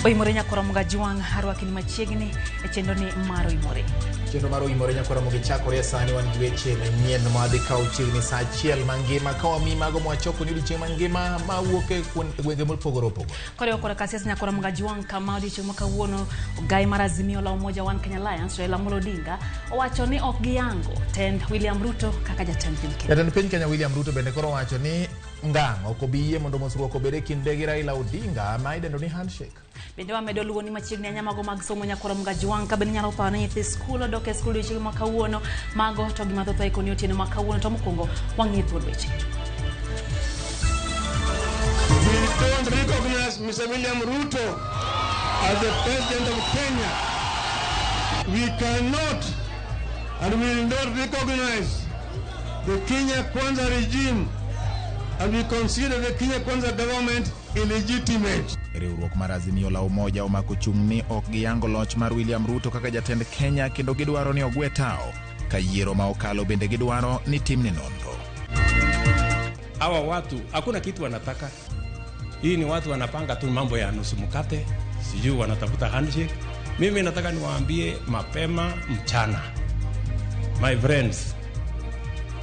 Oimore nyakwar Ramogi Ajwang' arwakni machiegni e chenro ni mar Oimore. Chenro mar Oimore nyakwar Ramogi chakore sani wan gi weche manyien ma dhi kawo chiegni saa achiel mangima ka wamiyi mago mwachoko ni odiochieng' mangima mawuok e gwenge mopogore opogore. Koriwo koda ka siasa nyakwar Ramogi Ajwang' kama odiochieng' ma kawuono ogai mar Azimio la Umoja One Kenya Alliance Raila Amolo Odinga owacho ni ok giyango tend William Ruto kaka jatend piny Kenya. Jatend piny Kenya William Ruto bende koro owacho ni ngang' ok obi yie mondo mosruok obed e kinde gi Raila Odinga ma idendo ni handshake. Bende wamedo luwo ni machiegni ahinya mago mag somo nyakwar Ramogi Ajwang' ka bende inyalo paro ni nyithi skul odok e skul odiochieng' ma kawuono mago to gima thoth waiko ni otieno ma kawuono to mokwongo wang'iyo thuond weche. We don't recognize Mr. William Ruto as the president of Kenya. We cannot and will not recognize the Kenya Kwanza regime, and we consider the Kenya Kwanza government illegitimate. Riwruok mar Azimio la Umoja omako chung' ni ok giyango loch mar William Ruto kaka jatend Kenya kendo gidwaro ni ogwe tao ka yiero ma okalo bende gidwaro ni timne nonro. Hawa watu hakuna kitu wanataka. Hii ni watu wanapanga tu mambo ya nusu mkate, sijui wanatafuta handshake. Mimi nataka niwaambie mapema mchana, my friends,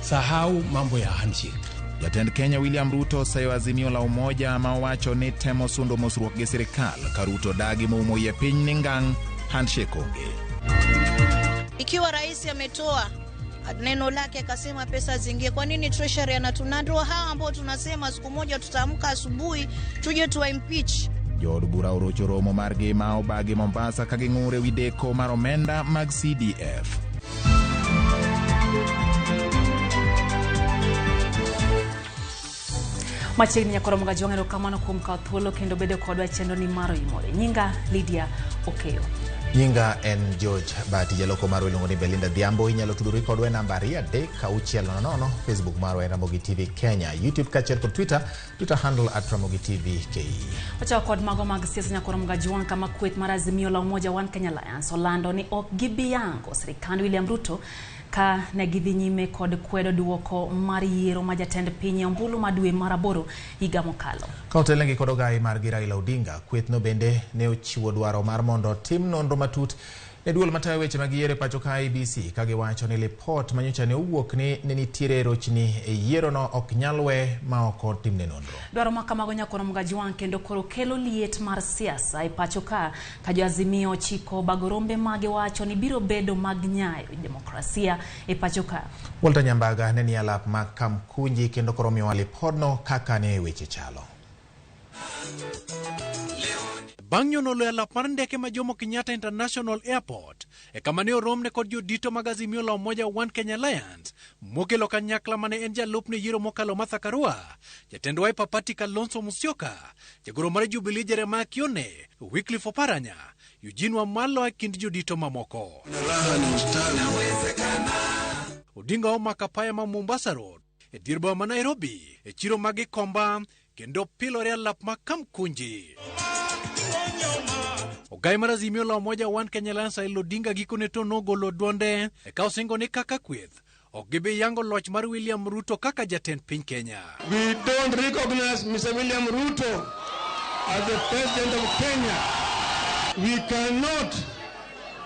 sahau mambo ya handshake. Jatend Kenya William Ruto oseyo Azimio la Umoja ma owacho ni temo sundo mosruok gi sirikal ka Ruto dagi moumo iye piny ni ngang' handshake onge. Ikiwa rais ametoa neno lake akasema pesa zingie, kwa nini treasury anatunandua hawa ambao tunasema siku moja tutaamka asubuhi tuje tuwa impeach? Jood bura orocho romo margi ma obagi Mombasa ka ging'ur ewi deko mar omenda mag CDF. Machiegni nyakwar Ramogi Ajwang' erokamano kuom kawo thuolo kendo bedo kodwa e chenro ni mar Oimore. Nyinga Lydia Okeyo. Nyinga en George Bati, jaloko marwa iluongo ni Belinda Dhiambo. Inyalo tudori kodwa e namba 23600, Facebook marwa en Ramogi TV Kenya, YouTube kaachiel kod Twitter, Twitter handle @RamogiTV KE. Wachako kod mago mag siasa nyakwar Ramogi Ajwang' kama kweth mar Azimio la Umoja One Kenya Alliance olando ni ok gibi yango sirikand William Ruto ka ne gidhi nyime kod kwedo duoko mar yiero ma jatend piny e ombulu ma dwe mar aboro higa mokalo. Ka otelnegi kod ogai margi Raila Odinga, kwethno bende ne ochiwo dwaro mar mondo tim nonro matut ne duol matayo weche mag yiero e pacho ka IEBC ka giwacho ni lipot manyocha ne owuok ni ne nitiere rochni e yierono ok nyal we ma ok otimne nonro. Dwaro ma kamago nyakwar Ramogi Ajwang' kendo koro kelo liet mar siasa e pacho ka jo Azimio ochiko bago rombe mage wacho ni biro bedo mag nyayo demokrasia e pacho ka. Walter Nyambaga ne ni alap ma Kamkunji kendo koro miyowa lipodno kaka ne weche chalo. Bang' nyono loyo alap mar ndeke ma Jomo Kenyatta International Airport e kama ne oromne kod jodito mag Azimio la Umoja One Kenya Alliance mokelo kanyakla mane en jalupne yiero mokalo Martha Karua, jatend Wiper Party Kalonzo Musyoka, jagoro mar Jubilee Jeremiah Kione, Wycliffe Oparanya, Eugene Wamalwa e kind jodito mamoko. Odinga omako apaya ma Mombasa Road e dier boma ma Nairobi e chiro ma Gikomba kendo pilore alap ma Kamkunji. Ogai mar Azimio la Umoja One Kenya Alliance Raila Odinga gikone to nogolo duonde e ka osingo ni kaka kweth ok gibi yango loch mar William Ruto kaka jatend piny Kenya. We don't recognize Mr. William Ruto as the president of Kenya. We cannot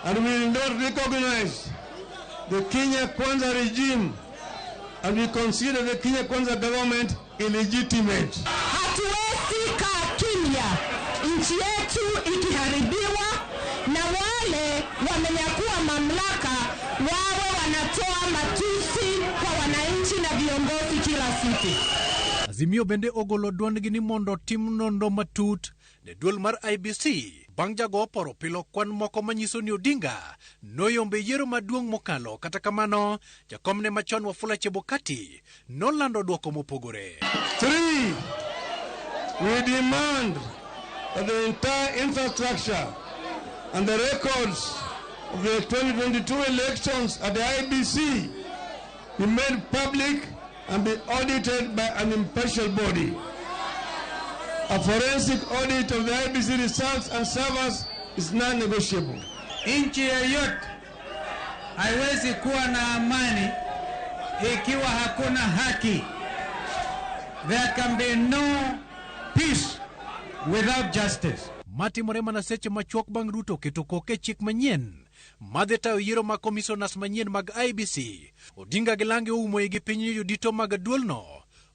and will not recognize the Kenya Kwanza regime, and we consider the Kenya Kwanza government illegitimate. Hatuwezi kaa kimya nchi yetu ikiharibiwa na wale wamenyakua mamlaka wawe wanatoa matusi kwa wananchi na viongozi kila siku. Azimio bende ogolo duondgi ni mondo tim nonro matut ne duol mar IEBC bang' jago oporo pilo kwan moko manyiso ni Odinga noyombe yiero maduong' mokalo. Kata kamano, jakomne machon Wafula Chebukati nolando duoko mopogore. 3, we demand that the entire infrastructure and the records of the 2022 elections at the IEBC be made public and be audited by an impartial body. A forensic audit of the IEBC results and servers is non-negotiable. Nchi yeyote haiwezi kuwa na amani ikiwa hakuna haki. There can be no peace without justice. Matimore mana seche machuok bang' Ruto keto koke chik manyien madhi tayo yiero mag komisonas manyien mag IEBC. Odinga gi lange oumo igi piny ni jodito mag duolno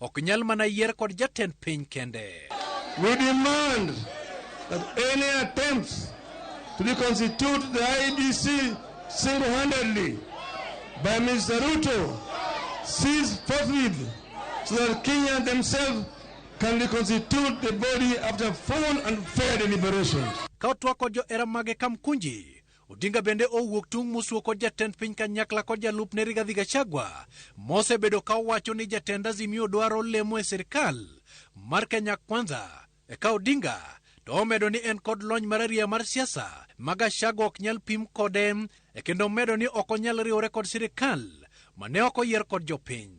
ok nyal mana yier kod jatend piny kende. We demand that any attempts to reconstitute the IEBC single-handedly by Mr. Ruto cease forthwith so that Kenya themselves can reconstitute the body after full and fair deliberations. Ka otwak kod johera mage Kamkunji, Odinga bende owuok tung' mosuo kod jatend piny kanyakla kod jalupne Rigathi Gachagua mosebedo ka owacho ni jatend Azimio dwaro lemo e sirkal mar Kenya Kwanza. Eka Odinga to omedo ni en kod lony marariya mar siasa ma Gachagua ok nyal pim kode, e kendo omedo ni ok onyal riwore kod sirkal mane ok oyier kod jopiny.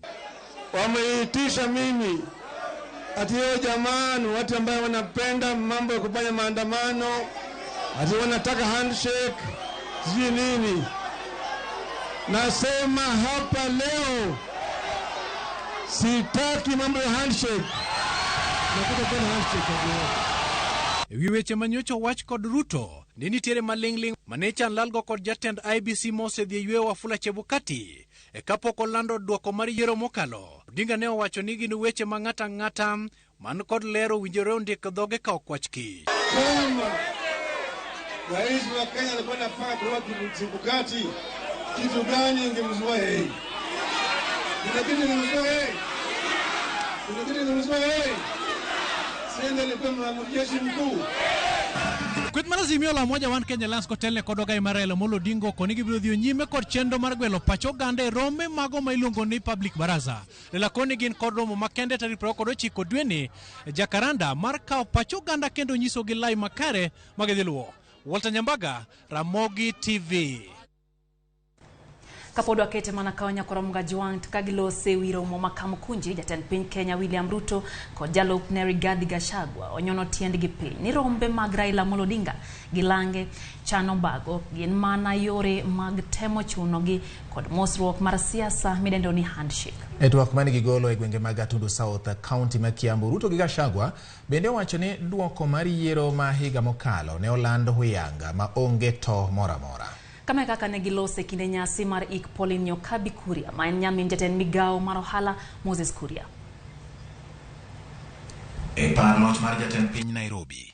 Wameitisha mimi ati hiyo jamaa ni watu ambao wanapenda mambo ya kufanya maandamano, ati wanataka handshake, sijui nini. Nasema hapa leo, sitaki mambo ya handshake. Nataka tena handshake. E wi weche manyocha owach kod Ruto ni nitiere maling'ling' mane chan lalgo kod jatend IEBC mosedhi e yweyo Wafula Chebukati e kapok olando duoko mar yiero mokalo. Odinga ne owacho ni gin weche ma ng'ato ang'ata man kod ler owinjore ondik dhoge ka ok wach kich. Kama rais wa Kenya alikuwa anapanga kuoa Chebukati, kitu gani ingemzua yeye? Kuna kitu ingemzua yeye? Kuna kitu ingemzua yeye? Sasa alikuwa mjeshi mkuu. Kweth mar Azimio la Umoja One Kenya Alliance kotelne kod ogai mar Raila Amolo Odinga okoni gibiro dhi nyime kod chenro mar gwelo pach oganda e rombe mago ma iluongo ni Public Baraza. Lela koni gin kod romo makende tarik 29 dweni Jacaranda mar kawo pach oganda kendo nyisogi lai makare ma gidhi luwo. Walter Nyambaga, Ramogi TV. Kapod wakete mana ka Nyakoro Mgajwang' ka gilose wi romo ma Kamkunji, jatend piny Kenya William Ruto kod jalupne Rigathi Gachagua onyono tiendgi piny ni rombe mag Raila Amolo Odinga gi lange chano bago gin mana yore mag temo chunogi kod mosruok mar siasa midendo ni handshake. E twak mane gigolo e gwenge mag Gatundu South, kaunti ma Kiambu, Ruto gi Gachagua bende owacho ni duoko mar yiero ma higa mokalo ne oland huyanga ma onge to moro amora. Kama kaka ne gilose kinde nyasi mar ik Pauline Nyokabi Kuria ma en nyamin jatend migawo mar ohala Moses Kuria. E par loch mar jatend piny Nairobi,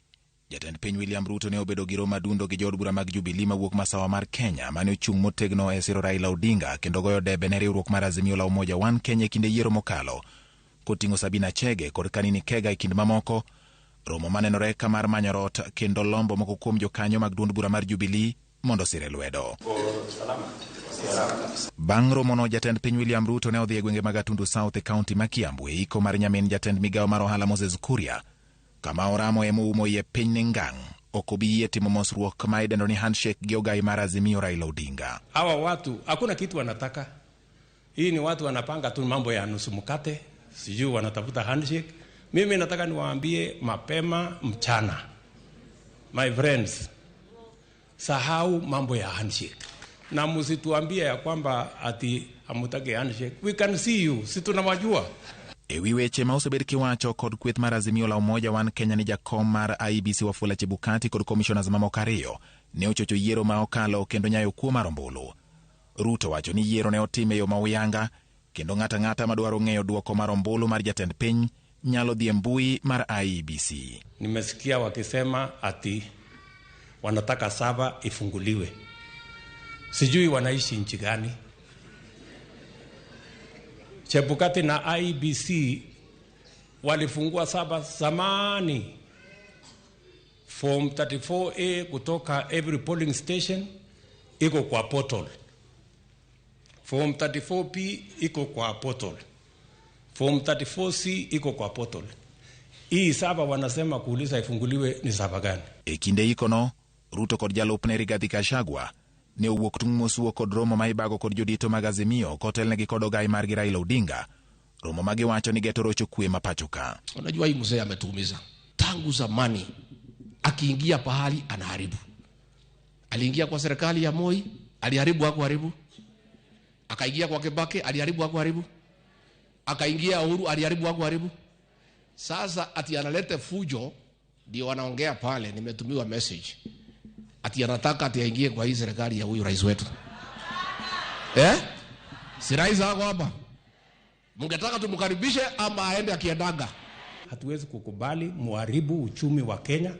jatend piny William Ruto ne obedo gi romo adundo gi jood bura mag Jubilee mawuok masawa mar Kenya mane ochung' motegno e siro Raila Odinga kendo goyo debe ne riwruok mar Azimio la Umoja One Kenya e kinde yiero mokalo, koting'o Sabina Chege kod Kanini Kega e kind mamoko. Romo manenore ka mar manyo rot kendo lombo moko kuom jokanyo mag duond bura mar Jubilee mondo sire lwedo. Bang' romono, jatend piny William Ruto ne odhi e gwenge mag Gatundu South e kaunti ma Kiambu e iko mar nyamin jatend migawo mar ohala Moses Kuria, kama oramo ema oumo iye piny ni ngang' ok obi yie timo mosruok ma idendo ni handshake gi ogai mar Azimio Raila Odinga. Hawa watu hakuna kitu wanataka. Hii ni watu wanapanga tu mambo ya nusu mkate, sijui wanatafuta handshake. Mimi nataka niwaambie mapema mchana, my friends, sahau mambo ya handshake. Na msituambie ya kwamba ati hamutaki handshake. We can see you, si tunawajua. E wi weche ma osebed kiwacho kod kweth mar Azimio la Umoja One Kenya ni jakom mar IEBC Wafula Chebukati kod commissioners mamoko ariyo ne ochocho yiero ma okalo kendo nyayo kuo mar ombulu. Ruto wacho ni yiero ne otim e yo ma uyanga kendo ng'ato ang'ata madwaro ng'eyo duoko mar ombulu mar jatend piny nyalo dhi e mbui mar IEBC. Nimesikia wakisema ati wanataka saba ifunguliwe. Sijui wanaishi nchi gani. Chebukati na IEBC walifungua saba zamani. Form 34A kutoka every polling station iko kwa portal. Form 34P iko kwa portal. Form 34C iko kwa portal. Hii saba wanasema kuuliza ifunguliwe ni saba gani? E kinde ikono, Ruto kod jalupne Rigathi Gachagua ne owuok tung' mosuo kod romo ma ibago kod jodito mag Azimio kotelnegi kod ogai margi Raila Odinga, romo ma giwacho ni geto rocho kwe ma pacho ka. Unajua hii mzee ametuumiza tangu zamani, akiingia pahali anaharibu. Aliingia kwa serikali ya Moi, aliharibu hakuharibu. Akaingia kwa Kibaki, aliharibu hakuharibu. Akaingia Uhuru, aliharibu hakuharibu. Sasa ati analete fujo Ndio wanaongea pale, nimetumiwa message ati anataka ati aingie kwa hii serikali ya huyu rais wetu. Eh? Si rais wako hapa? Mngetaka tumkaribishe ama aende akiendaga? Hatuwezi kukubali muharibu uchumi wa Kenya,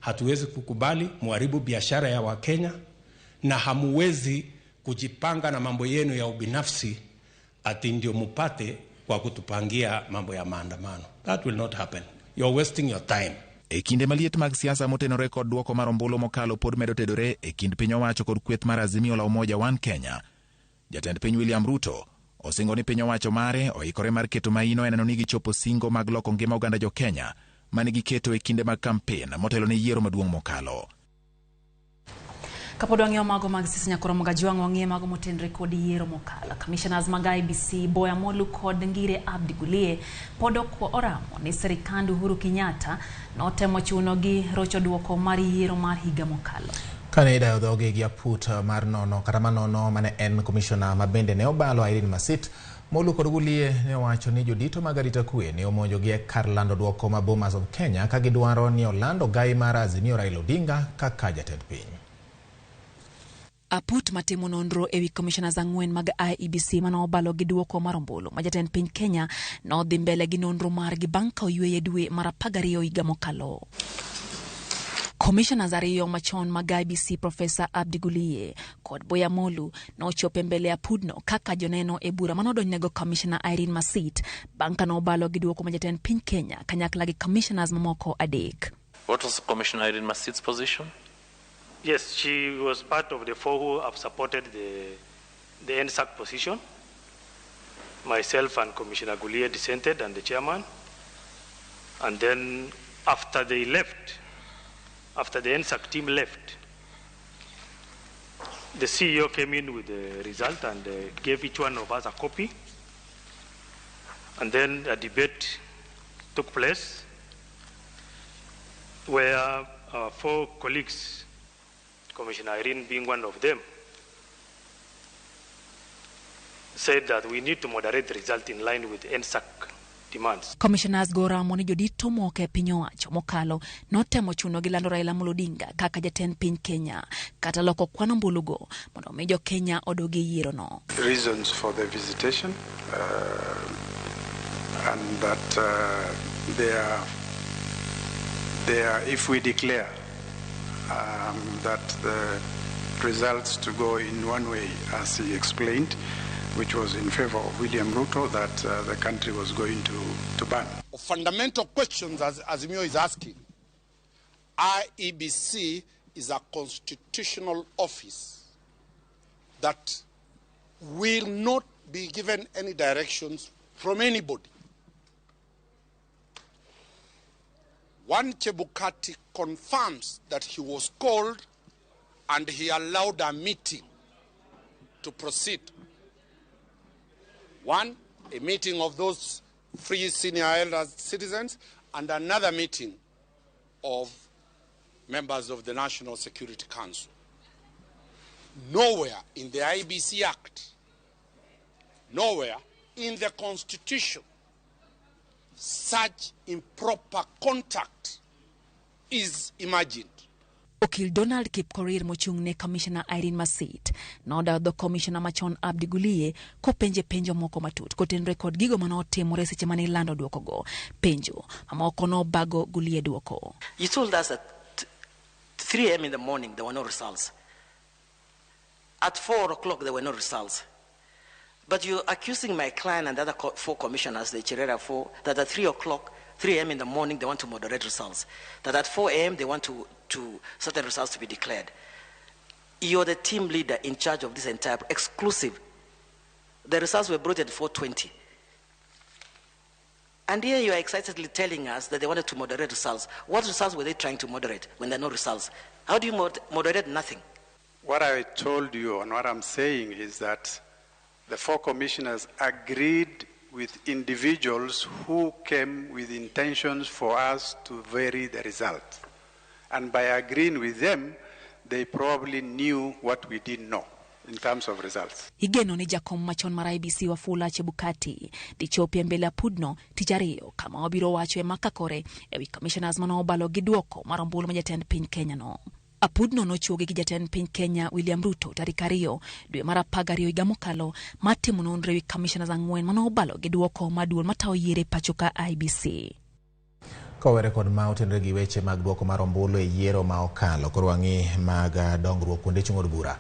hatuwezi kukubali muharibu biashara ya Wakenya, na hamuwezi kujipanga na mambo yenu ya ubinafsi ati ndio mupate kwa kutupangia mambo ya maandamano. That will not happen. You're wasting your time. E kinde maliet mag siasa motenore kod duoko mar ombulu mokalo pod medo tedore e kind piny owacho kod kweth mar Azimio la Umoja One Kenya. Jatend piny William Ruto osingo ni piny owacho mare oikore mar keto maino e neno ni gichopo singo mag loko ngima oganda jo Kenya mane giketo e kinde mag kampen motelo ne yiero maduong' mokalo. Kapod wang'iyo mago mag siasa nyakoro Mogajwang' wang'iyo mago motenore kod yiero mokalo. Commissioners mag IEBC Boya Molu kod Ngire Abdi Gulie pod ok oramo ni sirikand Uhuru Kenyatta notemo chunogi rocho duoko mar yiero mar higa mokalo. Kane idayo dhogi gi aput mar nono kata manono mane en komishona ma bende ne obalo Irene Masit, Molu kod Gulie ne owacho ni jodito mag arita kwe ne omonjogi e kar lando duoko ma Bomas of Kenya ka gidwaro ni oland ogai mar Azimio Raila Odinga kaka jatend piny. Aput matimo nonro ewi commissioners ang'wen mag IEBC mane obalo gi duoko mar ombulu ma jatend piny Kenya nodhi mbele gi nonro margi bang' ka oyweyo dwe mar 12 higa mokalo. Commissioners ariyo machon mag IEBC Professor Abdi Gulie kod Boya Molu nochopo mbele apudno kaka joneno e bura manodonjnego Commissioner Irene Masit bang' ka nobalo gi duoko ma jatend piny Kenya kanyakla gi commissioners mamoko adek. What was Commissioner Irene Masit's position? Yes, she was part of the four who have supported the NSAC position. Myself and Commissioner Gulie dissented, and the chairman. And then after they left, after the NSAC team left, the CEO came in with the result and gave each one of us a copy. And then a debate took place where our four colleagues, Commissioner Irene being one of them, said that we need to moderate the result in line with NSAC demands. Commissioners go ramo ni jodito moko e piny owacho mokalo notemo chuno gi lando Raila Amolo Odinga kaka jatend piny Kenya kata loko kwan ombulugo mondo omi jo Kenya odog e yiero no. Reasons for the visitation and that they are, if we declare that the results to go in one way, as he explained, which was in favor of William Ruto, that the country was going to burn. Fundamental questions as Azimio is asking. IEBC is a constitutional office that will not be given any directions from anybody. One Chebukati confirms that he was called and he allowed a meeting to proceed. One, a meeting of those three senior elder citizens, and another meeting of members of the National Security Council. Nowhere in the IEBC Act, nowhere in the Constitution, such improper contact is imagined. Okil Donald Kipkorir mochung' ne Commissioner Irene Masit nodawo dho Commissioner machon Abdi Gulie kopenje penjo moko matut kotenore kod gigo manotimore seche mane ilando duokogo. Penjo mamoko nobago Gulie duoko. You told us at 3 a.m. in the morning there were no results. At 4 o'clock there were no results. But you're accusing my client and the other four commissioners, the Cherera four, that at 3 o'clock, 3 a.m. in the morning, they want to moderate results. That at 4 a.m. they want to certain results to be declared. You're the team leader in charge of this entire, exclusive. The results were brought at 4:20. And here you are excitedly telling us that they wanted to moderate results. What results were they trying to moderate when there are no results? How do you moderate nothing? What I told you and what I'm saying is that the four commissioners agreed with individuals who came with intentions for us to vary the result. And by agreeing with them, they probably knew what we didn't know. in terms of results. Igeno ni jakom machon mar IEBC Wafula Chebukati dhi chopo e mbele apudno tich ariyo kama obiro wacho e makakore ewi commissioners mane obalo gi duoko mar ombulu ma jatend piny Kenya no. Apudno nochuogi gi jatend piny Kenya William Ruto tarik 2 dwe mar 12 higa mokalo mar timo nonro ewi commissioners 4 mane obalo gi duoko mar duol matayo yiero e pacho ka IEBC. Kowere kod ma otenore gi weche mag duoko mar ombulu e yiero ma okalo, koro wang'i mag dongruok kuonde chung' od bura.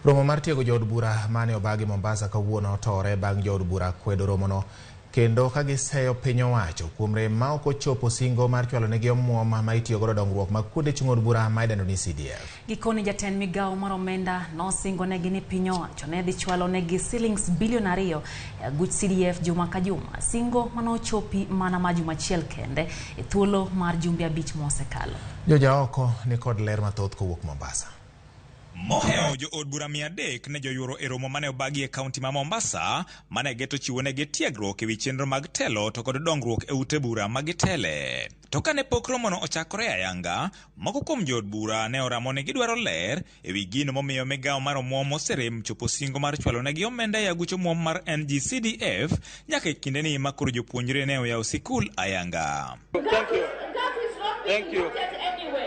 Romo mar tiego jood bura mane obagi Mombasa kawuono otore bang' jood bura kwedo romono kendo ka giseyo piny owacho kuom rem ma ok ochopo singo mar chwalo negi omuom ma itiyo godo dongruok mag kuonde chung' od bura ma idendo ni CDF. Gikoni jatend migawo mar omenda nosingo negi ni piny owacho ne dhi chwalo negi silings bilion 2 e aguch CDF juma ka juma, singo manochopi mana ma juma achiel kende e thuolo mar jumbe 5 mosekalo. Jojaoko ni kod ler mathoth kowuok Mombasa. Moheo jo od bura 300 ne joyuoro e romo mane obagi e kaunti ma Mombasa mane geto chiwo negi tiegruok ewi chenro mag telo to kod dongruok e ute bura ma gitele. To kane pok romono ochakore ayanga, moko kuom jood bura ne oramo ni gidwaro ler ewi gino momiyo migawo mar omuom oserem chopo singo mar chwalo negi omenda e aguch omuom mar NGCDF nyaka e kindeni ma koro jopuonjre ne oyawo sikul ayanga. Thank you. Thank you.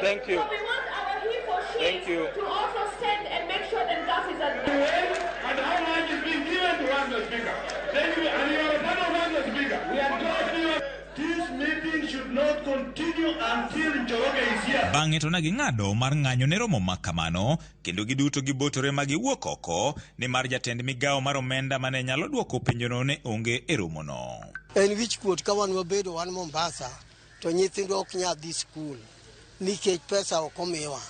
Thank you. Thank you. To also stand and make sure that that is addressed. And how much is being given to us, Mr. Speaker? Thank you. And you are part of us, Mr. Speaker. We are trusting you. This meeting should not continue until Njoroge is here. Bang'e to ne ging'ado mar ng'anyo ne romo ma kamano kendo giduto gibotore ma giwuok oko nimar jatend migawo mar omenda mane nyalo duoko penjono ne onge e romono. En wich kuot ka wan wabedo wan Mombasa to nyithindwa ok nyal dhi skul nikech pesa ok omiwa.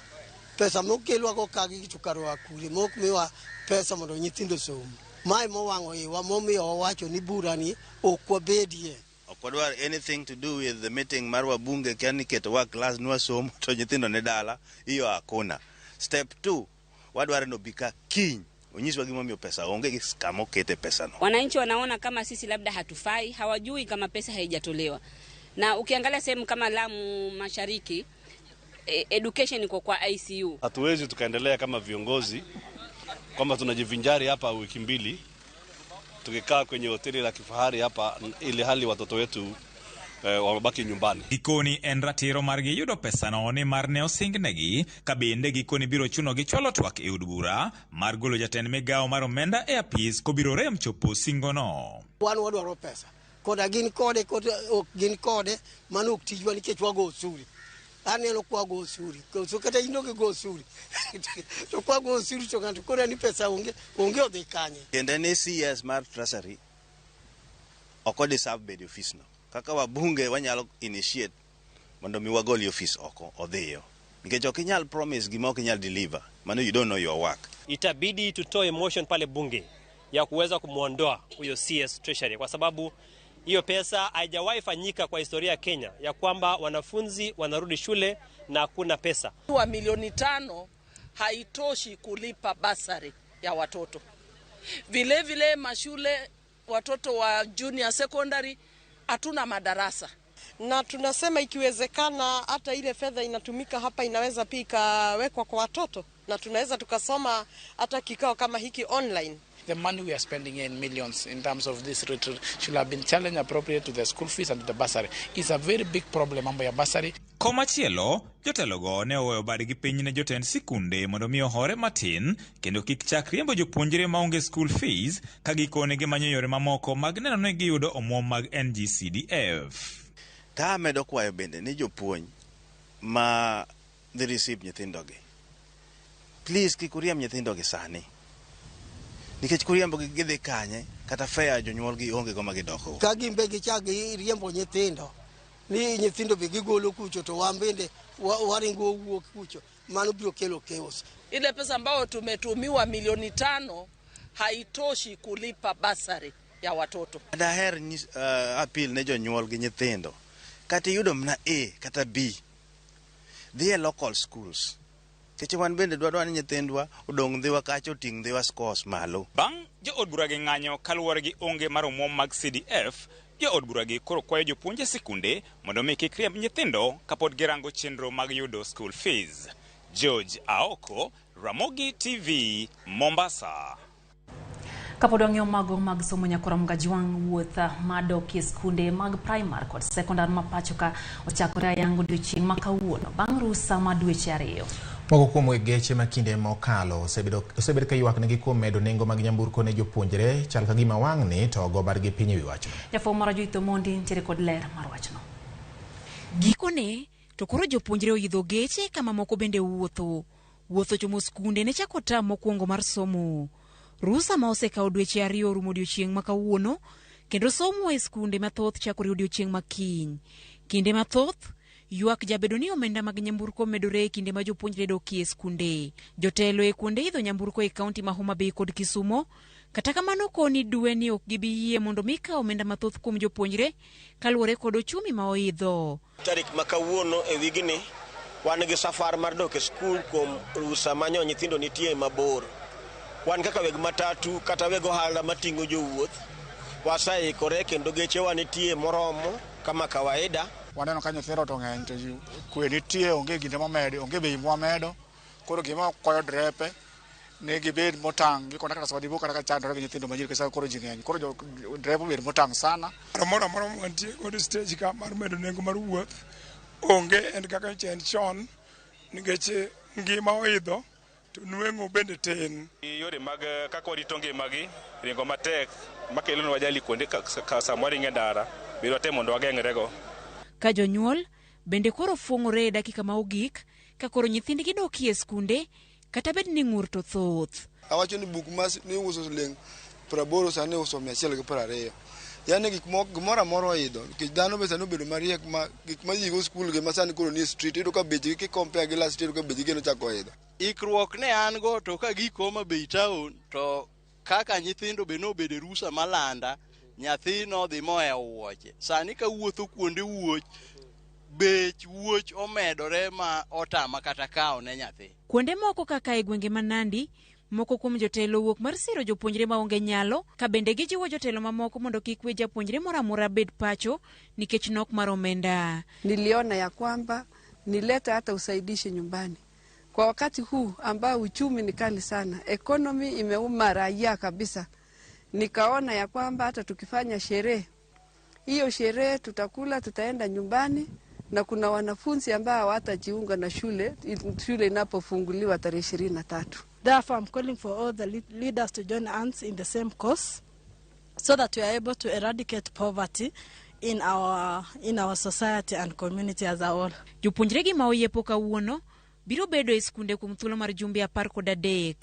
Pesa mokelwago ka gi to karwa kure mok miwa pesa mondo nyithindo osom. Mae mowang'o iwa momiyo wawacho ni burani ok wabedie. Ok wadwar anything to do with the meeting mar wabunge kia ni ketowa class nwasomo to nyithindo ne dala iyo hakuna. Step 2 wadwaro ni obi ka kiny onyiswa gimomiyo pesa onge gi kama okete pesano. Wananchi wanaona kama sisi labda hatufai, hawajui kama pesa haijatolewa. Na ukiangalia sehemu kama Lamu Mashariki, education iko kwa ICU. Hatuwezi tukaendelea kama viongozi kwamba tunajivinjari hapa wiki mbili tukikaa kwenye hoteli la kifahari hapa ili hali watoto wetu wamebaki nyumbani. Gikoni en ratiro margi yudo pesano nimar ne osingnegi ka bende gikoni biro chunogi chwalo twak e od bura mar golo jatend migawo mar omenda e apis kobiro rem chopo singono. Wan wadwaro pesa koda gin kode kod ok gin kode mano ok tijwa nikech wago osuru. Aneno kwa go osuru koso kata in ok go osuru to kwa go osuru to ng'ato koro ni pesa onge onge odhi kanye. Tiende ni CS mar Treasury ok odeserve bedo e ofis no. Kaka wabunge wanyalo initiate mondo mi wagol e ofis oko odhiyo. Nikech ok inyal promise gima ok inyal deliver. Mano you don't know your work. Itabidi tutoe motion pale bunge ya kuweza kumwondoa huyo CS Treasury kwa sababu hiyo pesa haijawahi fanyika kwa historia ya Kenya ya kwamba wanafunzi wanarudi shule na hakuna pesa. Wa milioni 5 haitoshi kulipa basari ya watoto. Vile vile mashule watoto wa junior secondary hatuna madarasa. Na tunasema ikiwezekana hata ile fedha inatumika hapa inaweza pia ikawekwa kwa watoto na tunaweza tukasoma hata kikao kama hiki online. The money we are spending here in millions in terms of this retreat should have been challenged appropriate to the school fees and to the bursary. It's a very big problem mambo ya bursary. Komachielo, jotelogo ne oweyo badgi piny ne jotend sikunde mondo mi ohore matin kendo kik chak riembo jopuonjre maonge school fees ka gikone gimanyo yore mamoko mag neno ni giyudo omuom mag NGCDF. Ta amedo kwayo bende ni jopuonj ma dhi receive nyithindogi, please kik uriemb nyithindogi sani. Nikech kuriembogi gidhi kanye kata fare jonyuolgi onge go ma gidok. Ka gin be gichak giriembo nyithindo ni nyithindo be gigolo kucho to wan bende waringo wuok kucho, mano biro kelo chaos. Ile pesa ambayo tumetumiwa milioni 5 haitoshi kulipa basari ya watoto. Daher appeal ne jonyuol gi nyithindo. Kata iyudo mana A kata B, dhi e local schools. Nikech wan bende dwadwa ni nyithindwa odong' ndhiwa kacha oting' ndhiwa scores malo. Bang' jood bura gi ng'anyo kaluwore gi onge mar omuom mag CDF, jood bura gi koro kwayo jopuonj e sikunde mondo mi kik riemb nyithindo kapod girango chenro mag yudo school fees. George Aoko, Ramogi TV, Mombasa. Kapod wang'iyo mago mag somo nyakora Mgajwang' wuoth madok e skunde mag primar kod sekondar ma pacho ka ochakore ayango odiochieng' ma kawuono bang' rusa ma dweche 2. Moko kuom weg geche ma kinde mokalo osebedo ka ywak negi kuom medo nengo mag nyamburko ne jopuonjre chal ka gima wang'ni to ogo bargi piny ewi wachno. Jafwambo marwa Judith Omondi nitiere kod ler mar wachno. Gikone to koro jopuonjre oidho geche kama moko bende wuotho. Wuotho chomo skunde ne chako tam mokwongo mar somo. Rusa ma osekawo dweche 2 orumo odiochieng' ma kawuono kendo somo e skunde mathoth chakore odiochieng' ma kiny. Kinde mathoth ywak jabedo ni omenda mag nyamburko medore e kinde ma jopuonjre dokie skunde. Jotelo e kuonde idho nyamburko e kaunti ma Homa Bay kod Kisumo kata kamano koni dwe ni ok gibi yie mondo mi kaw omenda mathoth kuom jopuonjre kaluwore kod ochumi ma oidho. Tarik ma kawuono e wigni wan gi safar mar dok e skul kuom rusa ma nyo nyithindo nitie mabor. Wan kaka weg matatu kata weg ohala mating'o jowuoth waseikore kendo gechewa nitie moromo kama kawaida. Waneno ka nyithindo to ng'eny to kwe nitie, onge ginde momedi, onge bei mwamedo. Koro gima kwayo drepe ni gibed motang' gi kondakta sama dipo kata ka chandore gi nyithindo manyiri kesa koro ji ng'eny. Koro jo drepe obed motang' sana. Moro amora mantie kod stage ka mar medo nengo mar wuoth onge en kaka en chon nikech ngima oidho to nweng'o bende tin. Yore mag kaka warito ngimagi ringo matek makelonwa ajali kuonde ka sama waringo e ndara biro watem mondo wageng'rego. Ka jonyuol bende koro fuong'ore e dakika ma ogik ka koro nyithindgi dokie skunde kata bed ni ng'ur to thoth. Awacho ni buk ma niuso siling 80 sani iuso 120. Yaani gik moko gimoro amora oidho nikech dhano be sani obedo mariek ma gik ma ji go skul gi ma sani koro nie street iyudo ka bechgi ki compare gi last year iyudo ka bechgi kendo ochako idho. Ikruok ne an go to ka gik Homa Bay town to kaka nyithindo be nobedo e rusa malanda nyathi nodhi mohewo wuoche. Sani kawuotho kuonde wuoch bech wuoch omedore ma otama kata kawo ne nyathi. Kuonde moko kaka e gwenge ma Nandi, moko kuom jotelo owuok mar siro jopuonjre maonge nyalo ka bende gijiwo jotelo mamoko mondo kik we japuonjre moro amora bed pacho nikech nok mar omenda. Niliona ya kwamba nilete hata usaidishi nyumbani. Kwa wakati huu ambao uchumi ni kali sana, economy imeuma raia kabisa. Nikaona ya kwamba hata tukifanya sherehe, hiyo sherehe tutakula, tutaenda nyumbani na kuna wanafunzi ambao hawatajiunga na shule, shule inapofunguliwa tarehe 23. Therefore, I'm calling for all the leaders to join hands in the same cause so that we are able to eradicate poverty in our society and community as a whole. Jopuonjre gi ma oyiepo kawuono biro bedo e skunde kuom thuolo mar jumbe 13.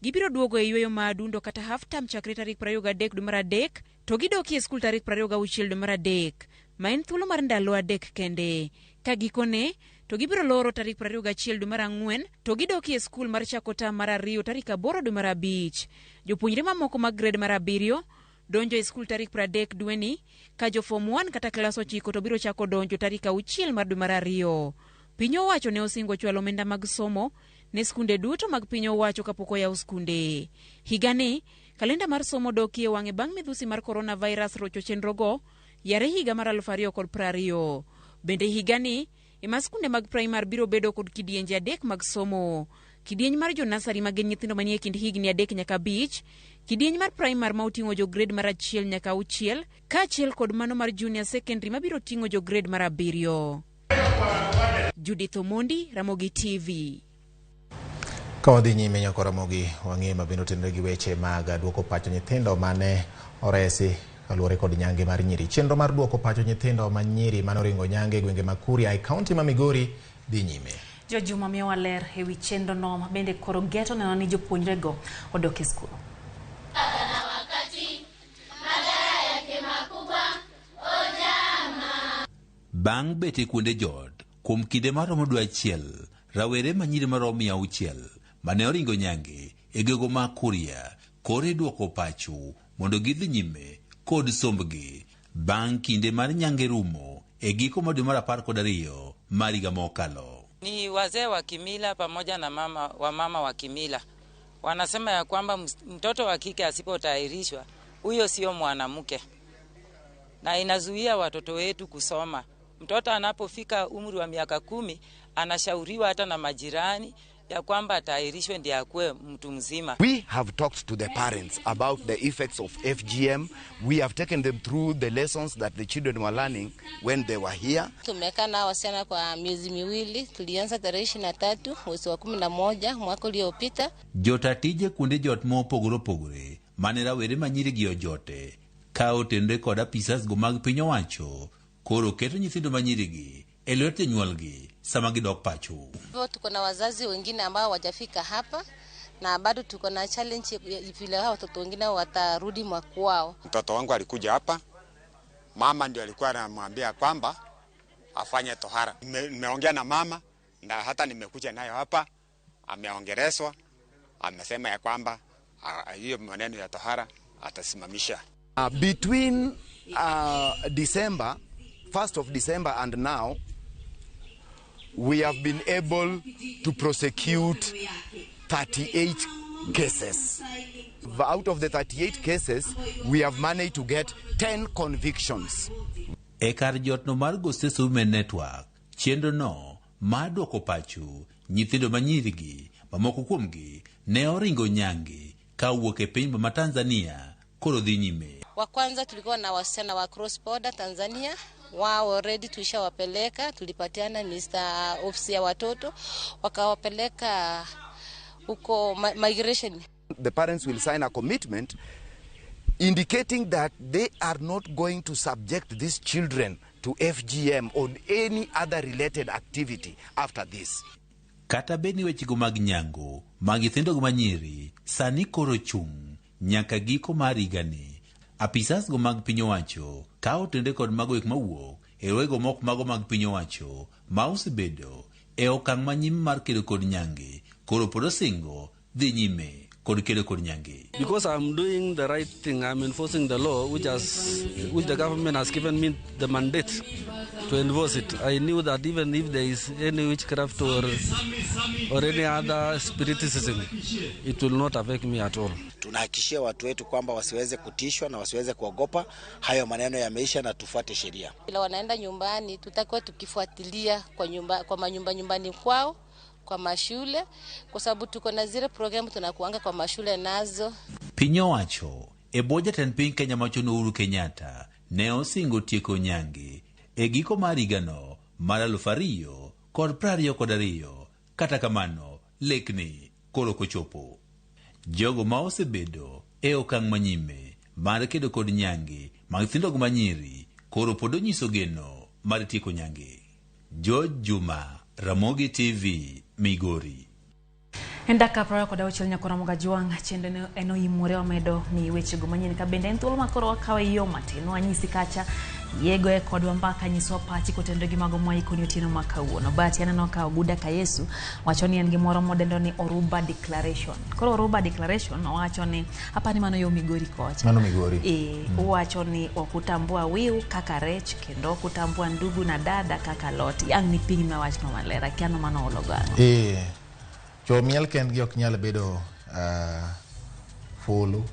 Gibiro duogo e yweyo ma adundo kata half term chakre tarik 23 dwe mar 3 to gidokie e skul tarik 26 dwe mar 3 ma en thuolo mar ndalo 3 kende. Ka gikone to gibiro loro tarik 21 dwe mar 4 to gidokie e skul mar chako tam mar 2 tarik 8 dwe mar 5. Jopuonjre mamoko mag grade mar 7 donjo e skul tarik 30 dweni ka jo form 1 kata klas 9 to biro chako donjo tarik 6 mar dwe mar 2. Piny owacho ne osingo chwalo omenda mag somo ne skunde duto mag piny owacho kapok oyaw skunde. Higani, kalenda mar somo dokie wang'e bang' midhusi mar coronavirus rocho chenrogo yare higa mar 2020. Bende higani, ema skunde mag primar biro bedo kod kidienje 3 mag somo. Kidieny mar jo nasari ma gin nyithindo manie kind higni 3 nyaka 5, kidieny mar primar ma oting'o jo grade mar 1 nyaka 6, kaachiel kod mano mar junior secondary mabiro ting'o jo grade mar 7. Judith Omondi, Ramogi TV. Ka wadhi nyime nyaka Ramogi wang'e mabende otenore gi weche mag duoko pacho nyithindo mane oresi kaluwore kod nyange mar nyiri. Chenro mar duoko pacho nyithindo ma nyiri mane oringo nyange e gwenge ma Kuria e kaunti ma Migori dhi nyime. Jojuma miyowa ler ewi chenrono ma bende koro geto neno ni jopuonjrego odok e skul. Bang' bet e kuonde joot kuom kinde maromo dwe achiel, rawere ma nyiri maromo 600 mane oringo nyange e gwenge ma Kuria koro iduoko pacho mondo gidhi nyime kod sombgi bang' kinde mar nyange rumo e giko mar dwe mar 12 mar higa mokalo. Ni wazee wa kimila pamoja na wamama wa kimila wanasema ya kwamba mtoto wa kike asipotahirishwa huyo sio mwanamke, na inazuia watoto wetu kusoma. Mtoto anapofika umri wa miaka 10 anashauriwa hata na majirani ya kwamba atahirishwe ndiye akuwe mtu mzima. We have talked to the parents about the effects of FGM. We have taken them through the lessons that the children were learning when they were here. Tumekaa na wasichana kwa miezi miwili, tulianza tarehe 23 mwezi wa 11 mwaka uliopita. Jota tije kuonde jot mopogore opogore mane rawere manyiri gi ojote ka otenore kod apisas go mag piny owacho koro keto nyithindo manyirigi e lwet jonyuolgi sama gidok pacho. Hivyo tuko na wazazi wengine ambao hawajafika hapa na bado tuko na challenge vile hao watoto wengine watarudi makwao. Mtoto wangu alikuja hapa, mama ndio alikuwa anamwambia kwamba afanye tohara. Nimeongea na mama na hata nimekuja nayo hapa, ameongerezwa, amesema ya kwamba hiyo maneno ya tohara atasimamisha. Between December, 1st of December and now, we have been able to prosecute 38 cases. Out of the 38 cases, we have managed to get 10 convictions. E kar jotno mar Gosses Women Network, chenro no mar duoko pacho nyithindo manyirigi mamoko kuomgi ne oringo nyange ka owuok e piny ma Tanzania koro dhi nyime. Wa kwanza tulikuwa na wasichana wa cross border Tanzania, wao already tulishawapeleka, tulipatiana Mr. ofisi ya watoto wakawapeleka huko migration. The parents will sign a commitment indicating that they are not going to subject these children to FGM or any other related activity after this. Kata bed ni wechego mag nyango mag nyithindo manyiri sani koro chung' nyaka giko mar higani. Apisas go mag piny owacho ka otende kod mago ek mawuok e wego moko mago mag piny owacho ma osebedo e okang' manyime mar kedo kod nyange koro pod osingo dhi nyime kod kedo kod nyange. Because I'm doing the right thing, I'm enforcing the law which the government has given me the mandate to enforce it. I knew that even if there is any witchcraft or any other spiritism, it will not affect me at all. Tunahakikishia watu wetu kwamba wasiweze kutishwa na wasiweze kuogopa. Hayo maneno yameisha na tufuate sheria. Ila wanaenda nyumbani, tutakuwa tukifuatilia kwa nyumba, kwa manyumba nyumbani kwao, kwa mashule, kwa sababu tuko na zile programu tunakuanga kwa mashule nazo. Piny owacho e bwo jatend piny Kenya machon Uhuru Kenyatta ne osingo tieko nyange e giko mar higano mar 2022. Kata kamano lekni koro kochopo. Jogo ma osebedo e okang' manyime mar kedo kod nyange mag nyithindo manyiri koro pod onyiso geno mar tieko nyange. George Juma, Ramogi TV, Migori. En dakika 26 nyakora Mogajwang' chenro en oimore wamedo ni wechego manyien ka bende en thuolo ma koro wakawe yo matin wanyisi kacha yego e kodwa mbaka nyiswa pachi kotenore gi mago mwaikoni otieno ma kawuono. But aneno ka Oguda ka Yesu wacho ni en gimoro modendo ni Oruba Declaration. Koro Oruba Declaration owacho ni apani mano yo Migori kocha. Mano Migori. Owacho ni ok utambua wiu kaka rech kendo ok utambua ndugu na dada kaka lot. Yang ni piny ma wachno maler akia no mano ologo ang'o. Chwo miel kendgi ok nyal bedo fulu.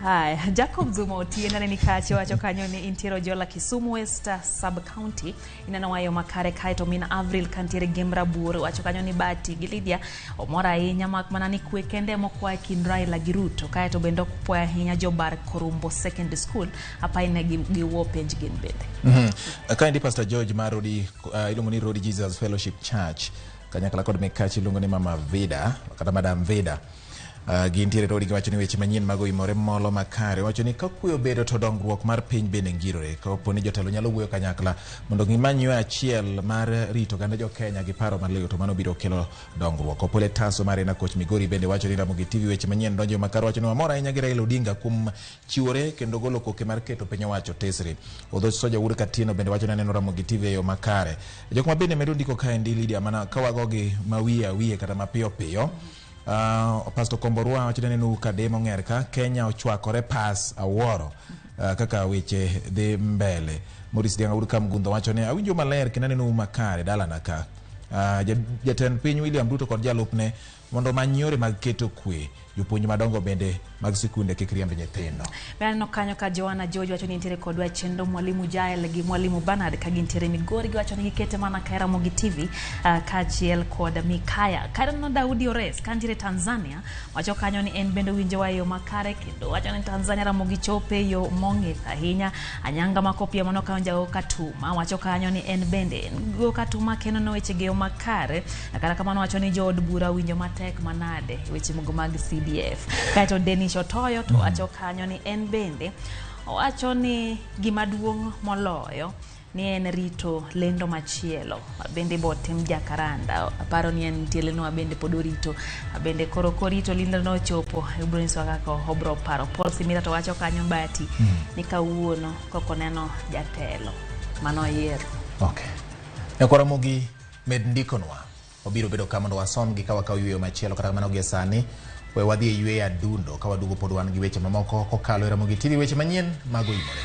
Haya, Jacob Zuma Otieno aneni kache wacho kanyo ni intiero Jola Kisumu West Sub County ineno wayo makare kaeto min Avril kantiere Gemra Buore wacho kanyo ni Bati gi Lydia omor ahinya mak mana ni kwe kende mokwa e kind Raila gi Ruto kaeto bende ok pwoyo ahinya jobar Korumbo Secondary School apaine gi wuo penj gin bende. Kaendi Pastor George mar Rodi iluongo ni Rodi Jesus Fellowship Church kanyakla kod mikachi iluongo ni Mama Vida kata Madam Vida. Gintiere Rodi giwacho ni weche manyien mag oimore molo makare. Wacho ni ka kwe obedo to dongruok mar piny bende ngirore. Kapo ni jotelo nyalo wuoyo kanyakla mondo gimany yo achiel mar rito oganda jo Kenya gi paro maliw to mano biro kelo dongruok. Opole Taso mar Ena Coach Migori bende wacho ni Ramogi TV weche manyien donjo makare. Wacho ni wamor ahinya gi Raila Odinga kuom chiwore kendo golo koke mar keto piny owacho tesre. Odho Soja Wuod Katieno bende wacho ni aneno Ramogi TV e yo makare. Jok ma bende medo ndiko kaendi Lydia mana ka wagogi mawiye awiye kata mapiyo piyo. Pastor Komborwa wacho ni neno kademo ng'er ka Kenya ochwakore pas awuoro kaka weche dhi mbele. Maurice Dianga Wuod Kamgundho wacho ni awinjo maler kendo aneno makare dalana ka. Jatend piny William Ruto kod jalupne mondo omany yore mag keto kwe. Jopuonj madongo bende mag sikunde kik riemb nyithindo. Be aneno kanyo ka Joanna George wacho ni nitiere kodwa e chenro, Mwalimu Jael gi Mwalimu Bernard ka gintiere Migori, giwacho ni gikete mana ka Ramogi TV kaachiel kod Mikaya. Kaneno Daudi Ores ka nitiere Tanzania, wacho kanyo ni en bende owinjowa e yo makare kendo wacho ni Tanzania Ramogi chope e yo mong'ith ahinya. Anyanga Makopia mano kanyo jago Katuma wacho kanyo ni en bende en go Katuma kendo no weche ge yo makare. Kata kamano wacho ni jood bura winjo matek manade weche mogo mag CDF. Kaeto Denish Otoyo to wacho kanyo ni en bende owacho ni gima duong' moloyo ni en rito lendo machielo bende ibo tim Jakaranda. Aparo ni en nitie lendo ma bende pod orito bende koro korito lendo no ochopo ibro nyisowa kaka obro paro. Paul Simira to wacho kanyo Bati ni kawuono kok oneno jatelo manoyiero. Okay. Nyakwa Ramogi med ndikonwa. Wabiro bedo ka mondo wasomgi ka wakawo yweyo machielo. Kata kamano gie sani we wadhi e yweyo adundo ka waduogo pod wan gi weche mamoko kokalo e Ramogi TV, weche manyien mago imore.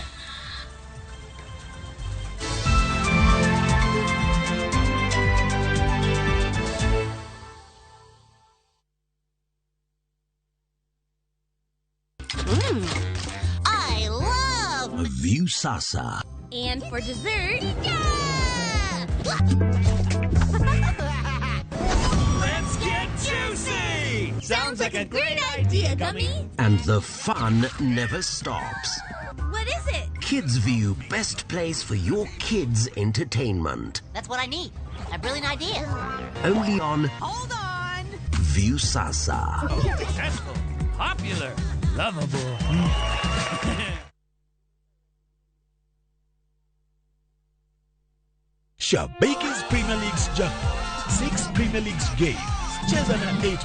I love Viusasa. And for dessert, yeah! Let's get juicy! Sounds like a great idea, Gummy. And the fun never stops. What is it? Kids View, best place for your kids' entertainment. That's what I need. A brilliant idea. Only on Hold on. Viusasa. Successful, popular, lovable. Shabiki's Premier League's jackpot. 6 Premier Leagues games. Cheza na 8 ball.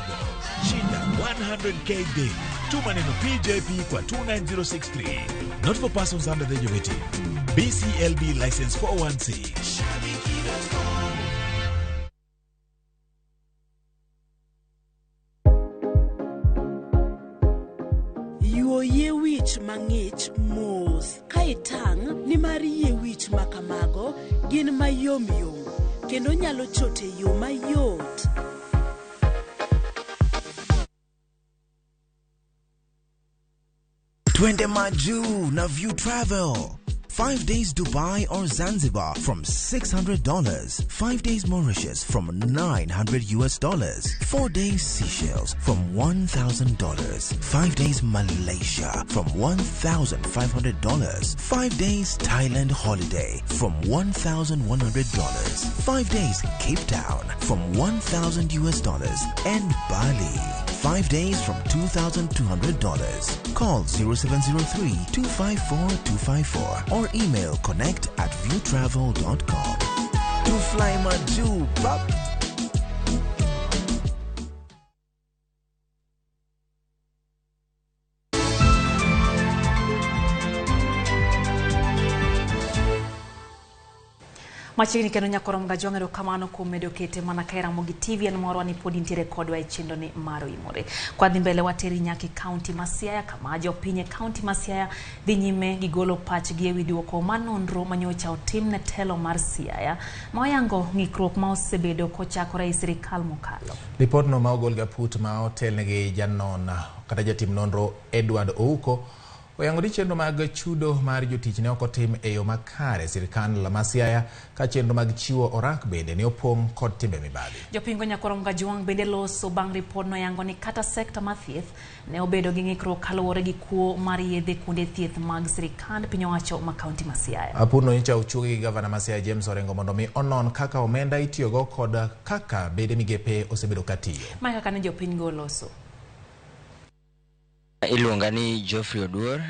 Shinda 100K daily. Tuma neno PJP kwa 29063. Not for persons under the age of 18. BCLB license 416. Yuo yie wich mang'ich mos ka itang' nimar yie wich ma kamago gin mayomyom kendo nyalo chot e yo mayot. Twende Maju na View Travel. 5 days Dubai or Zanzibar from $600. 5 days Mauritius from $900. 4 days Seychelles from $1,000. 5 days Malaysia from $1,500. 5 days Thailand holiday from $1,100. 5 days Cape Town from $1,000 and Bali. 5 days from $2,200. Call 0703 254 254 or email connect at viewtravel.com. To fly Maju, bap. Machiegni kendo nyakoro Mgajwang', erokamano kuom medo kete mana ka e Ramogi TV en morwa ni pod intiere kodwa e chenro ni mar Oimore. Kwadhi mbele wateri nyaka e kaunti ma Siaya kama jopiny e kaunti ma Siaya dhi nyime gi golo pachgi ewi duoko mar nonro manyocha otim ne telo mar Siaya ma oyango ng'ikruok ma osebedo kochakore e sirikal mokalo. Ripodno ma ogol gaput ma otelnegi janon kata jatim nonro Edward Ouko oyango ni chenro mag chudo mar jotich ne ok otim e yo makare sirikal ma Siaya ka chenro mag chiwo orak bende ne opong' kod timbe mibadhi. Jopingo nyakoro Mgajwang' bende loso bang' ripodno yango ni kata sekta mar thieth ne obedo gi ng'ikruok kaluwore gi kuo mar yedhe kuonde thieth mag sirikand piny owacho ma kaunti ma Siaya. Apurno nyocha ochuogi gi gavana ma Siaya James Orengo mondo mi onon kaka omenda itiyogo kod kaka bede migepe osebedo katiyo. Mae kaka ne jopiny go loso. Iluonga ni Geoffrey Oduor,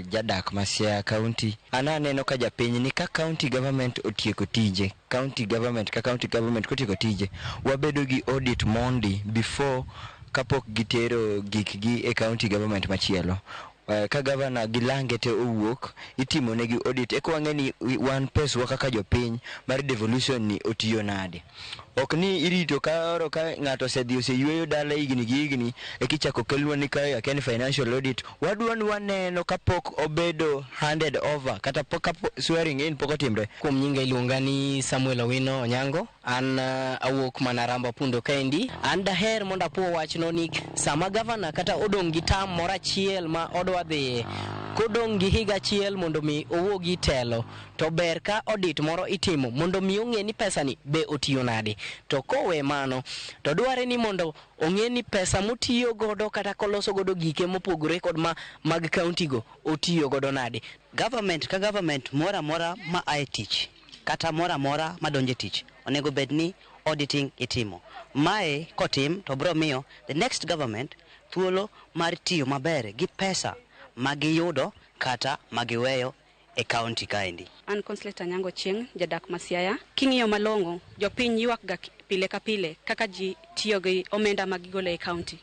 jadak ma Siaya County. An aneno ka japiny ni ka county government otieko tije, county government ka county government kotieko tije, wabedo gi audit mondi before kapok gitero gikgi e county government machielo. Ka governor gi lange te owuok, itimo negi audit, eka wang'e ni wan peswa kaka jopiny mar devolution ni otiyo nade. Ok ni irito koro ka ng'ato osedhi oseyweyo dala higni gi higni ekichako kelnwa ni kae akia ni financial audit. Wadwa ni waneno kapok obedo handed over kata pok swearing in pok otimre. Kuom nyinga iluonga ni Samuel Owino Onyango, an awuok mana Ramba Pundo kaendi. An daher mondo apuo wachno ni sama gavana kata odong' gi tam moro achiel ma odwa dhiye, kodong' gi higa achiel mondo mi owuogi telo, to ber ka audit moro itimo mondo mi ong'e ni pesa ni be otiyo nade. To kowe mano, to dware ni mondo ong'e ni pesa motiyo godo kata koloso godo gike mopogore kod ma mag county go otiyo godo nade. Government ka government moro amora ma ae tich kata moro amora madonjo e tich onego bed ni auditing itimo. Mae kotim to biro miyo the next government thuolo mar tiyo maber gi pesa magiyudo kata magiweyo e county kaendi. An Consolata Anyango Chieng', jadak ma Siaya. King'iyo malong'o, jopiny ywak ga pile ka pile kaka ji tiyo gi omenda ma gigolo e county.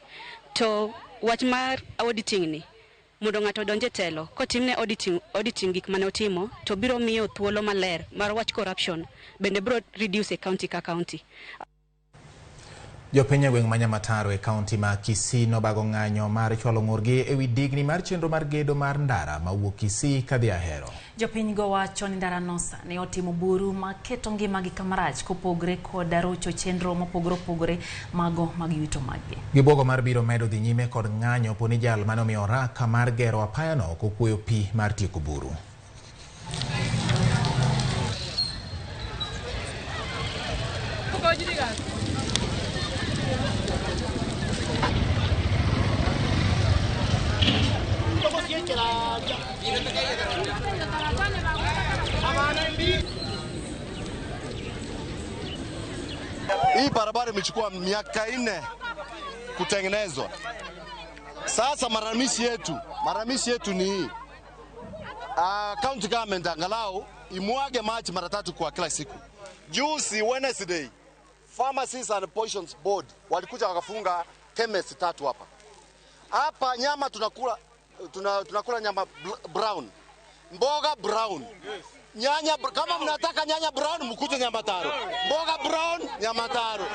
To wach mar auditing ni, mondo ng'ato odonj e telo, kotimne auditing gik mane otimo, to biro miyo thuolo maler mar wach corruption bende biro reduce e county ka county. Jopiny e gweng' ma Nyamataro e kaunti ma Kisii nobago ng'anyo mar chwalo ng'urgi ewi digni mar chenro mar gedo mar ndara mawuok Kisii kadhi Ahero. Jopiny go wacho ni ndarano sani otimo buru maketo ngimagi kamarach kopogre kod rocho chenro mopogore opogore mago mag yuto maggi. Gibuogo mar biro medo dhi nyime kod ng'anyo po ni jal mane omiyo oraka mar gero apayano ok okwoyo pi mar tieko buru. Hii barabara imechukua miaka 4 kutengenezwa. Sasa malalamishi yetu ni hii. County government angalau imwage maji mara 3 kwa kila siku. Juzi Wednesday, Pharmacies and Poisons Board walikuja wakafunga chemist 3 hapa. Hapa nyama tunakula nyama brown. Mboga brown. Nyanya, kama mnataka nyanya brown mkuje Nyamataro. Mboga brown Nyamataro.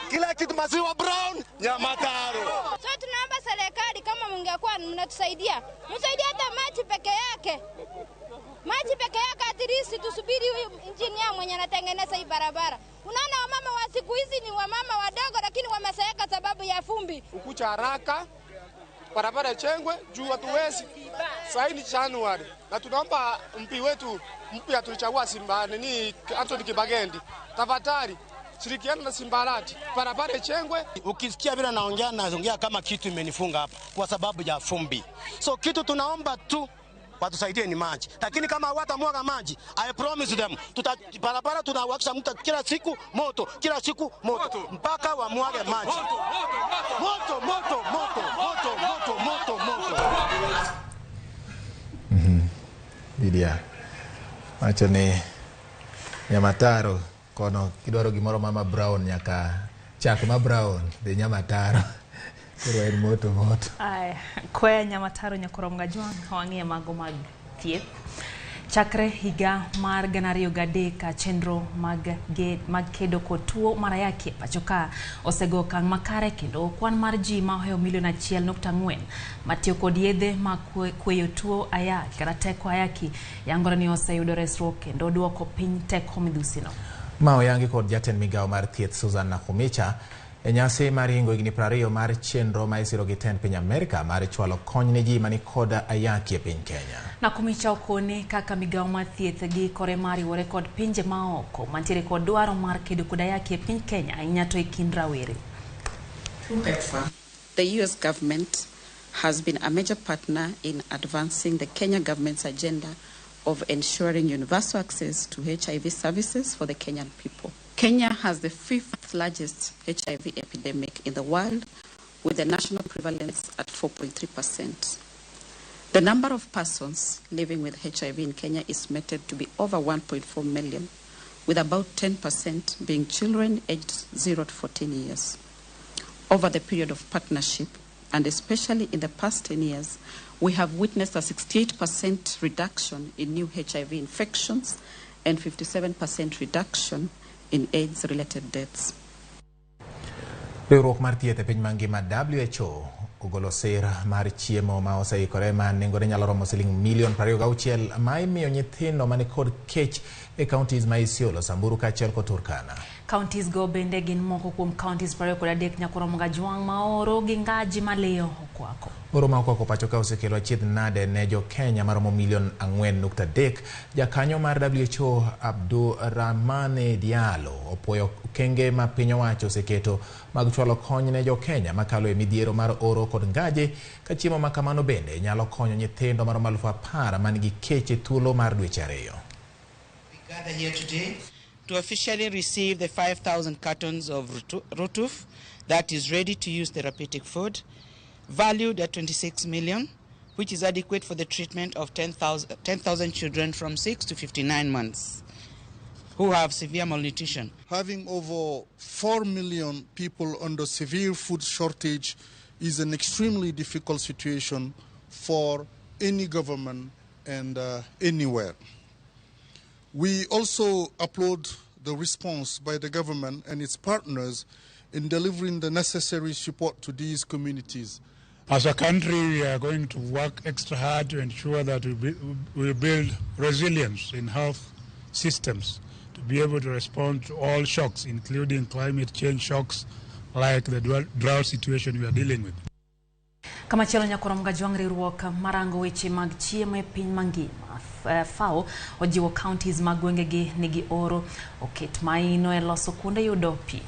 Kila kitu maziwa brown Nyamataro. So tunaomba serikali kama mngekuwa mnatusaidia, msaidie hata maji peke yake. Maji peke yake at least tusubiri huyu engineer mwenye anatengeneza hii barabara. Unaona wamama wa siku hizi ni wamama wadogo lakini wameseeka sababu ya fumbi. Ukucha haraka barabara ichengwe juu hatuwezi. Sasa ni Januari na tunaomba mpi wetu mpya tulichagua Simba nini Anthony Kibagendi, tafadhali shirikiana na Simbarati barabara ichengwe. Ukisikia vile naongea kama kitu imenifunga hapa kwa sababu ya fumbi. So kitu tunaomba tu watusaidie ni maji. Lakini kama hawatamwaga maji, I promise them, barabara tunawakisha mtu kila siku moto, kila siku moto mpaka wamwage maji. Moto moto moto moto moto moto moto. Lydia, wacho ni Nyamataro kono kidwaro gimoro mama brown nyaka chak ma brown dhi Nyamataro. Koro en moto moto. Aya, kwe Nyamataro nyakorom gajwang' wang'iye mago mag thieth. Chakre higa mar 2003 chenro mag kedo kod tuo mar ayaki e pacho ka osego okang' makare kendo kwan mar ji ma ohewo milion 1.4 matiyo kod yedhe mag kweyo tuo ayaki kata teko ayaki yangore ni oseyudo resruok kendo duoko piny teko midhusino. Ma oyangi kod jatend migawo mar thieth Susan Nakhumicha e nyasi mar hingo higni 20 mar chenro ma isiro gi tend piny Amerka mar chwalo kony ne ji mani kod ayaki e piny Kenya. Nakhumicha okone kaka migawo mar thieth gi kore mar riwore kod pinje maoko mantiere kod dwaro mar kedo kod ayaki e piny Kenya ahinya to e kind rawere. Through PEPFAR, the US government has been a major partner in advancing the Kenya government's agenda of ensuring universal access to HIV services for the Kenyan people. Kenya has the 5th largest HIV epidemic in the world, with a national prevalence at 4.3%. The number of persons living with HIV in Kenya is estimated to be over 1.4 million, with about 10% being children aged 0 to 14 years. Over the period of partnership, and especially in the past 10 years, we have witnessed a 68% reduction in new HIV infections and 57% reduction in AIDS-related deaths. Riwruok mar thieth e piny mangima WHO ogolo sir mar chiemo ma oseikore ma nengone nyalo romo siling milion 26 ma imiyo nyithindo manikod kech e counties ma Isiolo, Samburu kaachiel kod Turkana. Counties go bende gin moko kuom counties 23 Nyakoromo Gajwang' ma oro gi ngaji maliyo okwako. Oro ma okwako pacho ka osekelo achiedh nade ne jo Kenya maromo milion 4.3. Jakanyo mar WHO Abdourahmane Diallo opuoyo okenge ma piny owacho oseketo mag chwalo kony ne jo Kenya makalo e midhiero mar oro kod ngaje ka chiemo ma kamano bende nyalo konyo nyithindo maromo 10,000 man gi kech e thuolo mar dweche 2. We gather here today to officially receive the 5,000 cartons of Rotuf, that is ready to use therapeutic food, valued at 26 million, which is adequate for the treatment of 10,000 children from 6 to 59 months who have severe malnutrition. Having over 4 million people under severe food shortage is an extremely difficult situation for any government and anywhere. We also applaud the response by the government and its partners in delivering the necessary support to these communities. As a country, we are going to work extra hard to ensure that we build resilience in health systems to be able to respond to all shocks, including climate change shocks like the drought situation we are dealing with. Kamachielo Nyakoromo Gajwang' riwruok marango weche mag chiemo e piny mangima FAO ojiwo counties mag gwengegi nigi oro oket maino e loso kuonde yudo pi.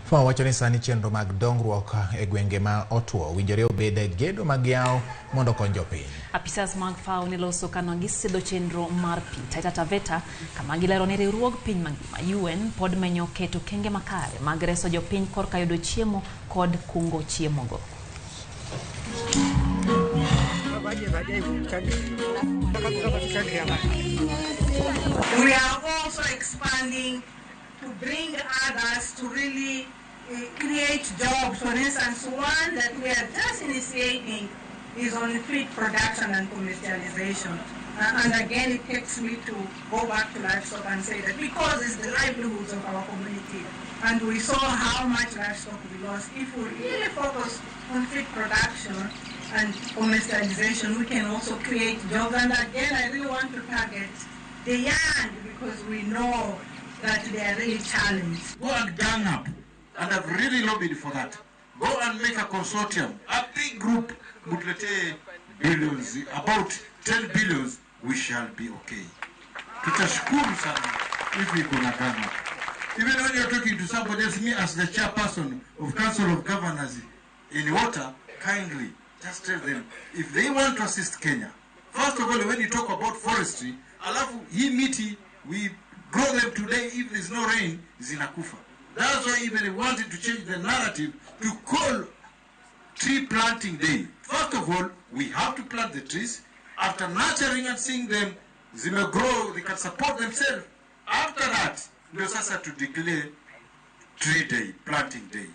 FAO wacho ni sani chenro mag dongruok e gwenge ma otwo winjore obed gedo mag yawo mondo okony jopiny. Apisas mag FAO ne loso kano gisidho chenro mar pi Taita Taveta kama gilero ni riwruog piny mangima UN pod menyo keto kenge makare mag reso jopiny korka yudo chiemo kod kungo chiemogo. We are also expanding to bring others to really create jobs. For instance, one that we are just initiating is on feed production and commercialization. And again, it takes me to go back to livestock and say that because it's the livelihoods of our community, and we saw how much livestock we lost. If we really focus on feed production and commercialization, we can also create jobs. And again, I really want to target the young because we know that they are really challenged. Go and gang up, and I've really lobbied for that. Go and make a consortium, a big group, mutlete billions, about 10 billions, we shall be okay. Tutashukuru sana if we gonna gang up. Even when you're talking to somebody else, me as the chairperson of Council of Governors in water, kindly just tell them if they want to assist Kenya. First of all, when you talk about forestry, alafu hii miti, we grow them today, if there's no rain, zinakufa. That's why even they wanted to change the narrative to call tree planting day. First of all, we have to plant the trees. After nurturing and seeing them, zime grow, they can support themselves. After that, ndio sasa to declare tree day, planting day.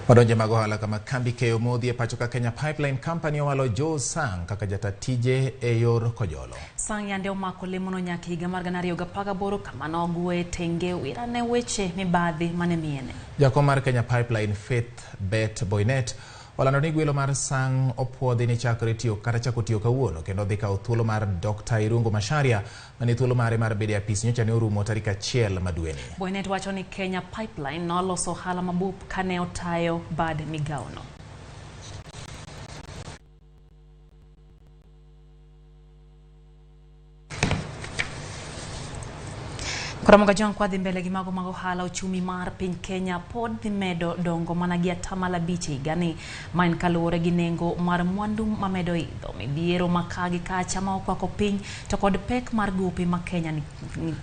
Wadonje mag ohala kama kambi keyo modhi e pacho ka Kenya Pipeline Company owalo Joe Sang kaka jata tije e yor kojolo. Sang yande omako lemono nyaka higa mar 2018 kama nogwe tenge wira ne weche mibadhi mane miene. Jakom mar Kenya Pipeline Faith Bet Boynet olando ni gwelo mar Sang opuodhi ni chakre tiyo kata chako tiyo kawuono kendo dhi kawo thuolo mar Dr. Irungu Macharia mane thuolo mare mar bedo e apis nyocha ne orumo tarik 1 ma dweni. Boynet wacho ni Kenya Pipeline noloso ohala mabup kane otayo bad migawono. Koromo Gajwang' kwa dhi mbele gi mago mag ohala, ochumi mar piny Kenya pod dhi medo dongo mana gi 5% higani. Ma en kaluwore gi nengo mar mwandu mamedo idho, midhiero ma ka gi kacha ma okwako piny to kod pek mar gope ma Kenya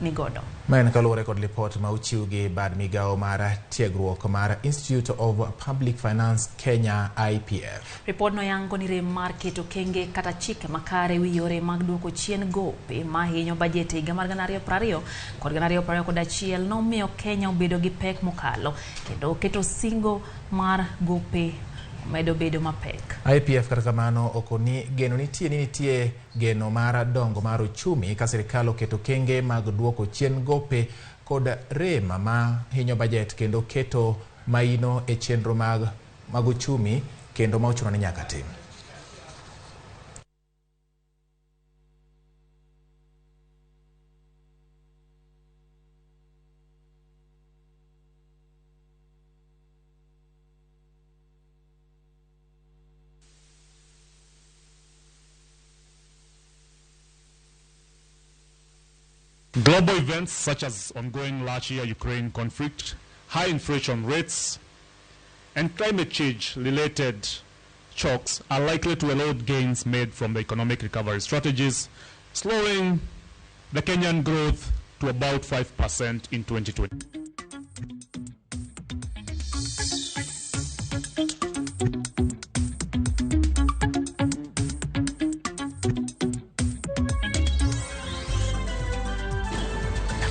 ni godo. Ma en kaluwore kod lipot ma ochiw gi bad migawo mar tiegruok mar Institute of Public Finance Kenya IPF. Ripodno yango ni rem mar keto kenge kata chike makare wi yore mag duoko chien gope ma hinyo bajet e higa mar 2020 kod 2021 nomiyo Kenya obedo gi pek mokalo kendo keto singo mar gope medo bedo mapek. IPF kata kamano okoni geno nitie ni nitie geno mar dongo mar uchumi ka sirikal oketo kenge mag duoko chien gope kod rem ma hinyo bajet kendo keto maino e chenro mag uchumi kendo ma ochuno ni nyaka tim. Global events such as ongoing Russia-Ukraine conflict, high inflation rates, and climate change-related shocks are likely to erode gains made from the economic recovery strategies, slowing the Kenyan growth to about 5% in 2020.